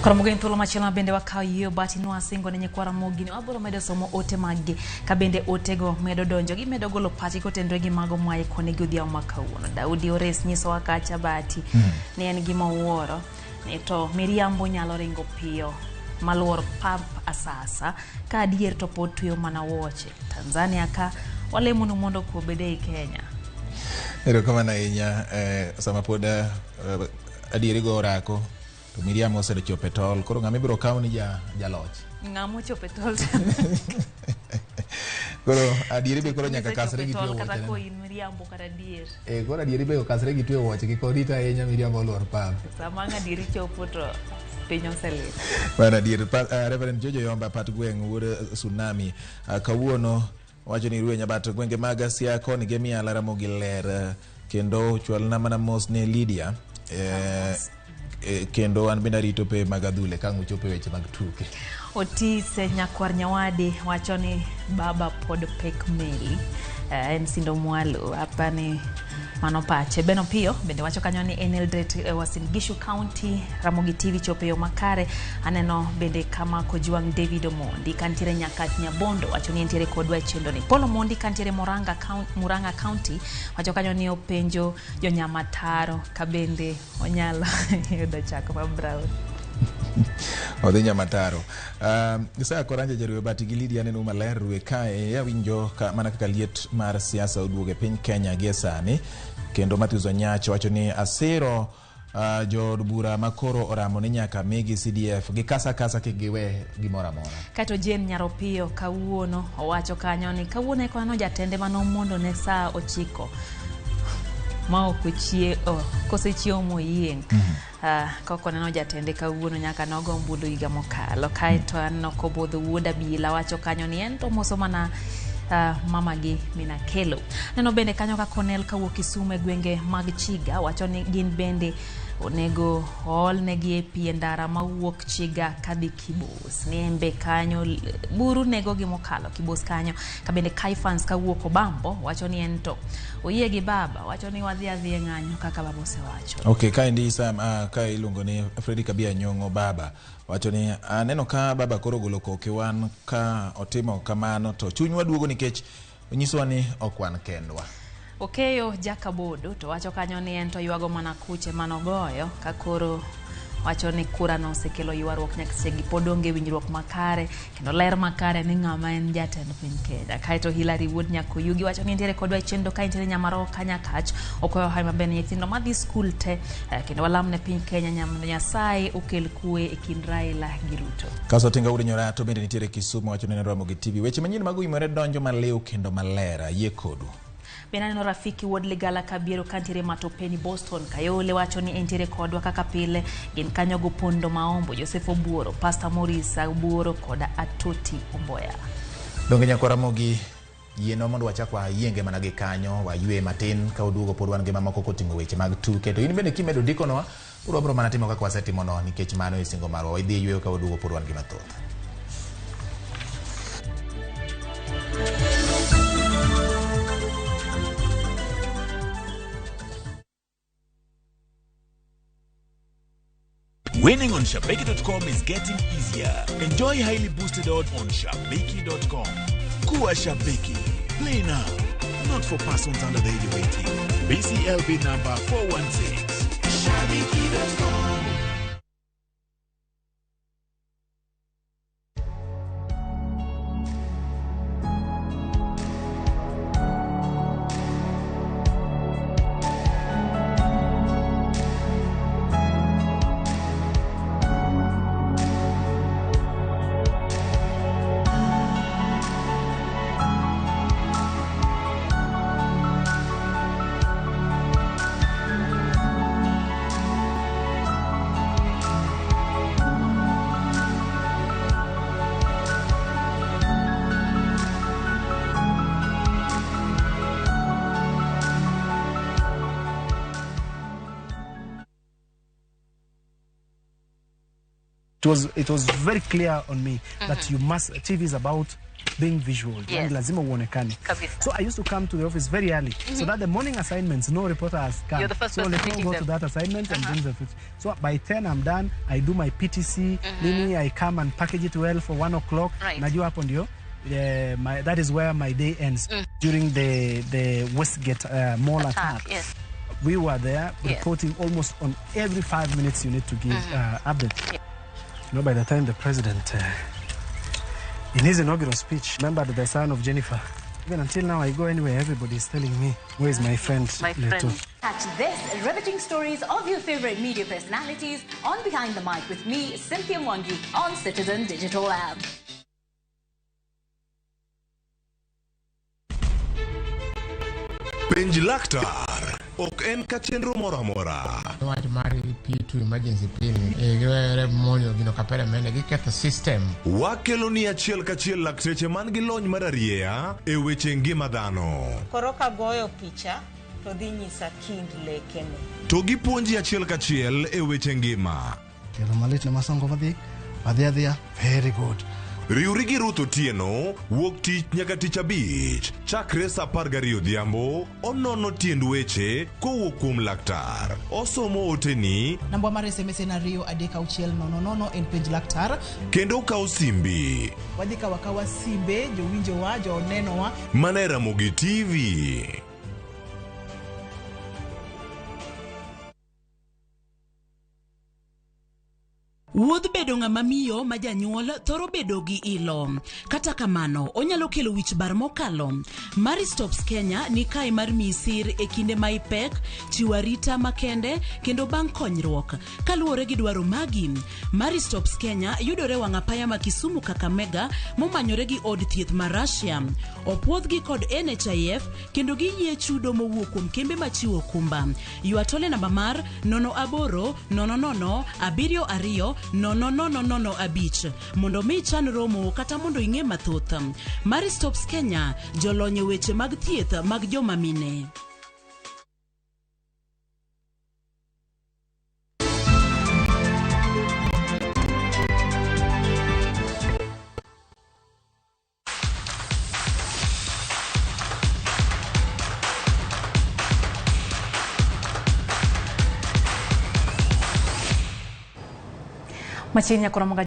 Koro mugen thuolo machielo bende wakawo yieyo bati nwasingo ne nyikwa Ramogi ni wabiro medo somo ote maggi ka bende otego medo donjo gimedo golo pachgi kotenore gi mago moa e koni gi odhiambo ma kawuono. Daudi Ores nyisowa kacha bati ni en gima owuoro ni to miriambo nyalo ringo piyo maluor pap asasa ka adier to pod tweyo mana wuoche. Tanzania ka walemonu mondo kwe obed ei Kenya. Erokamano ahinya sama pod adieri go orako to miriambo osechopo e tol koro ng'ama ibiro kaw ni jaloch. Ng'ama ochopo e tol. Koro adieri be koro nyaka kasre gi tweyo wuoche. Kata ko in miriambo kata adier. Koro adieri be okasre gi tweyo wuoche kik orit ahinya miriambo oluor pap. Sama ang' adieri chopo to piny oselil. Mar adier Reverend Jojo Yomba pat gweng' wuod Tsunami kawuono wacho ni Rwe Nyabat gwenge mag Siaya koni gi Miala Ramogi ler kendo chwalna mana mos ne Lydia. Kendo an bende arito pe mag adhule ka ang' uchopo e weche mag tuke. Otise nyakwar Nyawadi wacho ni baba pod pek meli. En Sindo Mwalo apani mano pache. Ben Opiyo bende wacho kanyo ni en Eldoret Uasin Gishu County Ramogi TV chopo e yo makare. Aneno bende kama Kojwang' David Omondi kantiere Nyakach Nyabondo wacho ni entiere kodwa e chenro ni. Paul Omondi kantiere Murang'a County wacho kanyo ni openjo jonyamataro ka bende onyalo yudo chak ma brown. Odhi Nyamataro. Isaya Koranja Jaruwe Bati gi Lydia aneno maler rwe kae awinjo mana kaka liet mar siasa oduogo e piny Kenya gie sani kendo Matthews Onyacho wacho ni asiro jood bura makoro oramo ni nyaka migi CDF gi kasa kasa kik giwe gimoro amora. Kato Jane Nyaropiyo kawuono owacho kanyo ni kawuono eka no jatende manomondo ne saa 9 ma ok kosechiewo moyieng'. Koko neno jatende kawuono nyaka nogo ombulu higa mokalo. Kaeto aneno Kobodho wuod Abila wacho kanyo ni en to moso mana mama gi Minakelo. Neno bende kanyo ka Cornel kawuok Kisumu e gwenge mag Chiga wacho ni gin bende onego oolnegi e pi e ndara mawuok Chiga kadhi Kibos. Ni embe kanyo buru nego gi mokalo Kibos kanyo. Ka bende Kaifans kawuok Obambo wacho ni en to oyie gi baba wacho ni wadhi adhi e ng'anyo kaka baba osewacho. Okay, kaendi Sam ka iluongo ni Freddy Kabia Nyong'o baba wacho ni aneno ka baba koro ogolo koke wan ka otimo kamano to chunywa duogo nikech onyisowa ni ok wan kendwa. Okeyo Jakabodo to wacho kanyo ni en to ywago mana kuche manogoyo ka koro wacho ni kura no osekelo ywaruok nyaka sechegi pod onge winjruok makare kendo ler makare ni ng'ama en jatend piny Kenya. Kaeto Hilary Wuod Nyakoyugi wacho ni nitiere kodwa e chenro ka nitiere Nyamaroka Nyakach okwayo hawi maber ne nyithindo madhi skul te kendo walam ne piny Kenya mondo Nyasaye okel kwe e kind Raila gi Ruto. Kaso Tinga Wuod Nyorato bende nitiere Kisumu wacho ni en Ramogi TV. Weche manyien mag oimore donjo maliw kendo maler ayie kodu. Bende aneno Rafiki Wuod Ligala Kabiero kantiere Matopeni Boston Kayole wacho ni entiere kodwa kaka pile gin kanyo go Pondo Maombo Joseph Obuoro Pastor Maurice Obuoro kod Atoti Omboya. Donge nyakwa Ramogi yienwa mondo wachak wayienge mana gi kanyo waywe matin ka oduogo pod wan gi mamoko koting'o weche mag tuke to in bende kimedo ndikonwa pod wabiro mana timo kaka wasetimono nikech mano e singo marwa wadhi yweyo ka waduogo pod wan gi mathoth. Winning on Shabiki.com is getting easier. Enjoy highly boosted odds on Shabiki.com. Kuwa Shabiki. Play now. Not for persons under the age of 18. BCLB number 416. Shabiki.com. It was very clear on me that you must, TV is about being visual. Yes. Lazima uonekane. Kabisa. So I used to come to the office very early so that the morning assignments, no reporter has come. You're the first so person let me picking go them. to that assignment and bring the footage. So by 10 I'm done. I do my PTC. Nini, I come and package it well for 1 o'clock. Right. Najua hapo ndio. That is where my day ends. During the Westgate mall attack. Yes. We were there Yes. reporting almost on every 5 minutes you need to give update. You know, by the time the president, in his inaugural speech, remembered the son of Jennifer. Even until now, I go anywhere, everybody is telling me, where is my friend, My Leto? friend. Catch this riveting stories of your favorite media personalities on Behind the Mic with me, Cynthia Mwangi, on Citizen Digital App. Penj laktar ok en ka chenro moro amora. Wach mar P2 emergency pin giwere monyo gino kapere mende giketho system. Wakelo ni achiel kachiel lakteche man gi lony mar arieya e weche ngima dhano. Koro kagoyo picha to dhi nyisa kind lekene. To gipuonji achiel kachiel e weche ngima. Tielo malit ne masongo madhi adhi adhiya very good. Riwri gi Ruth Otieno wuok tich nyaka tich abich chakre saa 12 odhiambo onono tiend weche kowuok kuom laktar. Osomo oteni Namba mar SMS en 2 3 6 0 0 en penj laktar. kendo okawo simbi Wadhi kawo akawa simbe jowinjowa jonenowa. mana e Ramogi TV. Wuodh bedo ng'ama miyo ma janyuol thoro bedo gi ilo. Kata kamano, onyalo kelo wich bar mokalo. Maristops Kenya ni kae mar miyi sir e kinde ma ipek, chiwo arita makende kendo bang' konyruok. Kaluwore gi dwaro magi, Maristops Kenya yudore wang' apaya ma Kisumu Kakamega momanyore gi od thieth ma Russia. Opuodhgi kod NHIF kendo giyie chudo mowuok kuom kembe machiwo okumba. Ywa tole namba mar 08 00 72 0005 mondo mi ichan romo kata mondo ing'e mathoth. Maristops Kenya, jolony e weche mag thieth mag joma mine. Machiegni akoro